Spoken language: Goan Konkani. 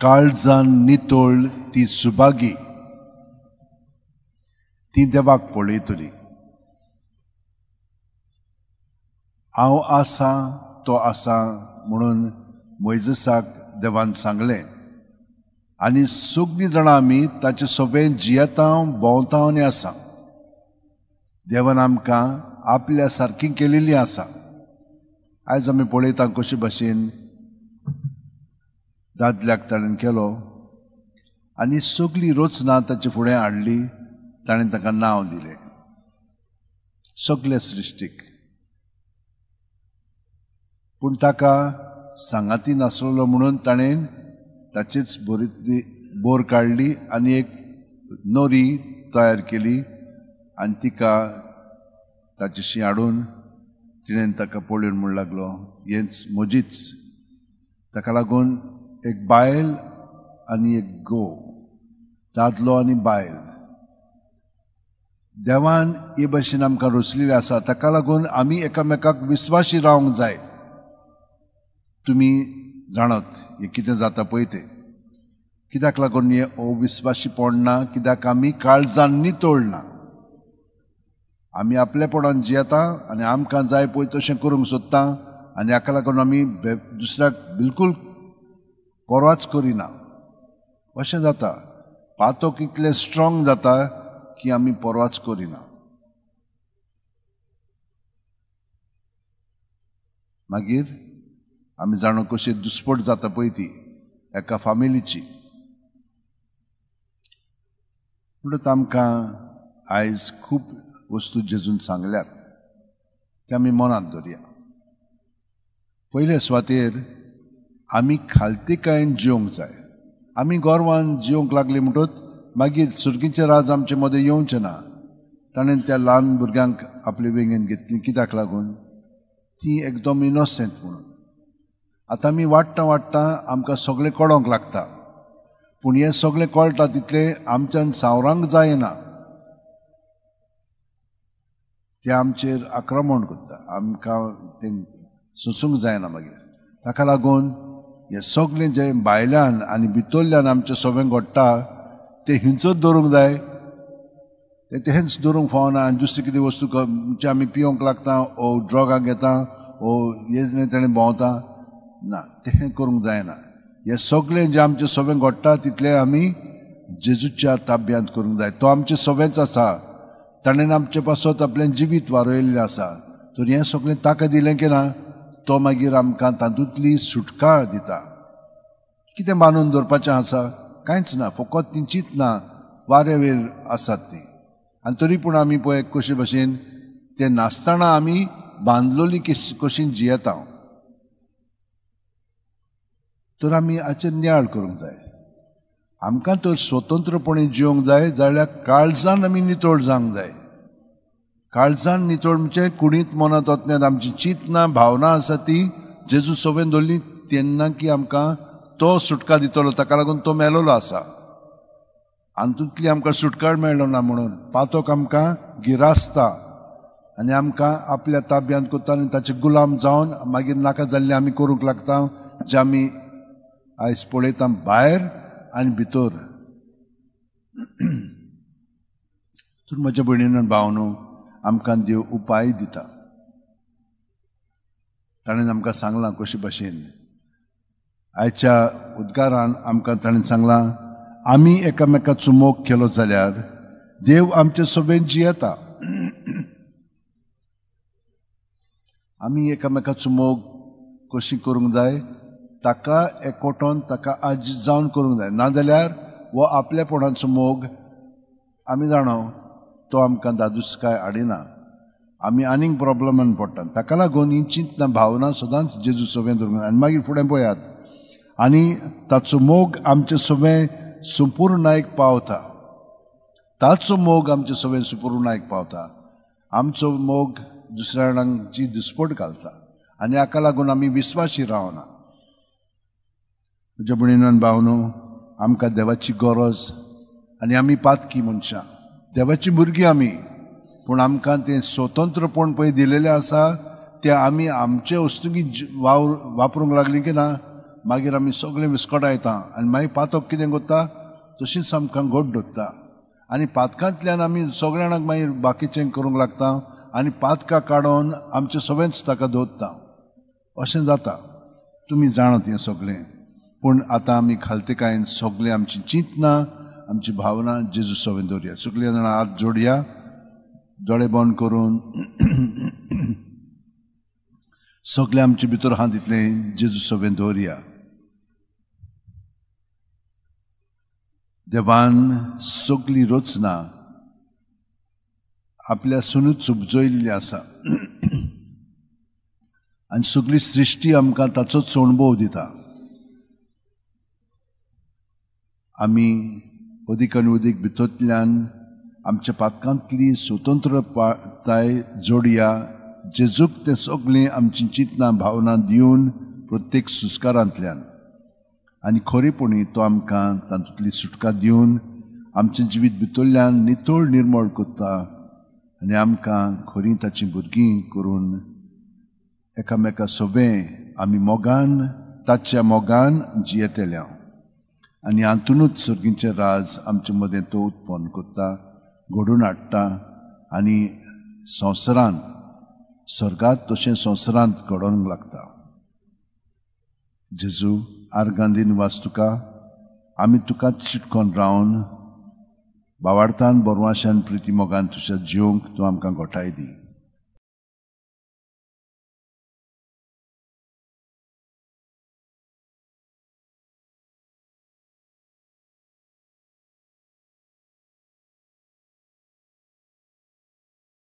काळजान नितळ ती सुभागी, ती देवाक पळयतली. हांव आसा तो आसा म्हणून मोयजेसाक देवान सांगलें आनी सगळीं जाणां आमी ताचे सोबें जियेता, भोंवता आनी आसा. देवान आमकां आपल्या सारकी केलेली आसा. आयज आमी पळयता कशे भाशेन दादल्याक ताणें केलो आनी सगळी रचना ताचे फुडें हाडली. ताणें ताका नांव दिलें सगल्या सृश्टीक. पूण ताका सांगाती नासलो म्हणून ताणें ताचेच बोरींतली बोर काडली आनी एक नोरी तयार केली आनी तिका ताचेशी हाडून तिणें ताका पळोवन म्हूण लागलो, हेंच म्हजीच. ताका लागून एक बायल आनी एक घोव, दादलो आनी बायल, देवान हे भशेन आमकां रचलेलें आसा. ताका लागून आमी एकामेकाक विस्वाशी रावंक जाय. तुमी जाणात हें कितें जाता पळय तें. कित्याक लागून हें अविस्वाशीपण ना? कित्याक आमी काळजान नितळ ना. आमी आपलेपणान जियेता आनी आमकां जाय पळय तशें करूंक सोदता आनी हाका लागून आमी दुसऱ्याक बिलकूल परवाच करिना. अशें जाता. पातक इतलें स्ट्रॉंग जाता की आमी परवाच करिना. मागीर आमी जाणो कशी दुस्पट जाता पळय ती एका फामिलीची. म्हणटकच आमकां आयज खूब वस्तू जेजून सांगल्यात ते आमी मनांत दवरया. पयले सुवातेर आमी खालतीकायेन जिवंक जाय. आमी गर्वान जिवंक लागली म्हणटकच मागीर सुर्गीचें राज आमचे मदें येवचें ना. ताणें त्या ल्हान भुरग्यांक आपले वेंगेन घेतली. कित्याक लागून? ती एकदम इनोसेंट म्हणून. आतां आमी वाडटा वाडटा आमकां सगळें कळोंक लागता, पूण हें सगळें कळटा तितलें आमच्यान सावरांक जायना. ते आमचेर आक्रमण करता, आमकां तें सोंसूंक जायना. मागीर ताका लागून हें सगळें जें भायल्यान आनी भितरल्यान आमचें सगळें घडटा तें हिंचोच दवरूंक जाय. तें तेंच दवरूंक फावना. आनी दुसरी कितें वस्तू म्हणजे आमी पिवंक लागता ओ ड्रगां घेता ओ हें तेणें भोंवता ना, तें करूंक जायना. हें सगळें जें आमचें सगळें घडटा तितलें आमी जेजूच्या ताब्यांत करूंक जाय. तो आमचें सगळेंच आसा. ताणें आमचे पासत आपलें जिवीत वारयल्लें आसा. तर हें सगळें ताका दिलें की ना तो मागीर आमकां तातूंतली सुटका दिता. कितें बांदून दवरपाचें आसा? कांयच ना. फकत ती चिंतना वाऱ्यावेर आसात ती. आनी तरी पूण आमी पळय कशे भशेन तें नासतना आमी बांदलोली कशी जियेता. तर आमी हाचेर नियाळ करूंक जाय. आमकां तर स्वतंत्रपणे जिवंक जाय जाल्यार काळजान आमी नितळ जावंक जाय. काळजान नितळ म्हणजे कुडींत मनांत वतन्यात आमची चिंतना भावना आसा ती जेजू सवेन दवरली तेन्ना की आमकां तो सुटका दितलो. ताका लागून तो मेलोलो आसा. हातूंतली आमकां सुटका मेळ्ळो ना म्हणून पातक आमकां गिरासता आनी आमकां आपल्या ताब्यांत करता आनी ताचे गुलाम जावन मागीर नाका जाल्लें आमी करूंक लागता, जें आमी आयज पळयता भायर आनी भितर. तर म्हज्या भयणीन भावनो, आमकां देव उपाय दिता. ताणें आमकां सांगलां कशे भाशेन आयच्या उद्गारान आमकां ताणें सांगलां, आमी एकामेकाचो मोग केलो जाल्यार देव आमचे सवेन जियेता. आमी एकामेकाचो मोग कशी करूंक जाय? ताका एकवटोन ताका आज जावन करूंक जाय. नाजाल्यार वो आपल्यापणाचो मोग आमी जाणो तो आमकां दादूसकाय हाडिना. आमी आनीक प्रॉब्लमान पडटा. ताका लागून ही चिंतना भावना सदांच जेजू सवें दवरूंक जाय. आनी मागीर फुडें पळयात, आनी ताचो मोग आमचे सवें संपूर्णायक पावता. ताचो मोग आमचे सवें संपूर्णायक पावता. आमचो मोग दुसऱ्या जाणांची दुस्पट घालता आनी हाका लागून आमी विस्वाशी रावना. म्हज्या भयणीन भावनो, आमकां देवाची गरज आनी आमी पातकी मनशां, देवाची भुरगीं आमी, पूण आमकां तें स्वतंत्रपण पळय दिलेलें आसा तें आमी आमचे वस्तुंकी वापरूंक लागलीं की ना मागीर आमी सगळें विस्कटायता आनी मागीर पातक कितें करता तशीच आमकां घट दवरता आनी पातकांतल्यान आमी सगळ्या जाणांक मागीर बाकीचें करूंक लागता आनी पातकां काडून आमचें सगळेंच ताका दवरता. अशें जाता, तुमी जाणात हें सगळें. पूण आतां आमी खालतेकायेन सगळें आमची चिंतना आमची भावना जेजू सवें दवरया. सगळीं जाणां हात जोडया, दोळे बंद करून सगळें आमचे भितर आहा तितलें जेजू सवें दवरया. देवान सगळी रचना आपल्या सुनूच उपजयल्ली आसा आनी सगळी सृश्टी आमकां ताचोच अणभव दिता. आमी अदीक आनी अदीक भितरल्यान आमच्या पातकांतली स्वतंत्रताय जोडया. जेजूक तें सगळें आमची चिंतना भावना दिवन प्रत्येक संस्कारांतल्यान आनी खरेपणी तो आमकां तातूंतली सुटका दिवन आमचें जिवीत भितरल्यान नितळ निर्मळ करता आनी आमकां खरी ताचीं भुरगीं करून एकामेका सवें आमी मोगान ताच्या मोगान जियेतले आनी हातूनच सर्गीचें राज आमचे मदें तो उत्पन्न करता, घडोवन हाडटा आनी संवसारांत स्वर्गांत तशें संवसारांत घडोवंक लागता. जेजू आर्गां वास तुका, आमी तुका चिटकोन रावन बावार्थान बरवाशान प्रिती मोगान तुज्या जिवंक तूं आमकां गोठाय दी.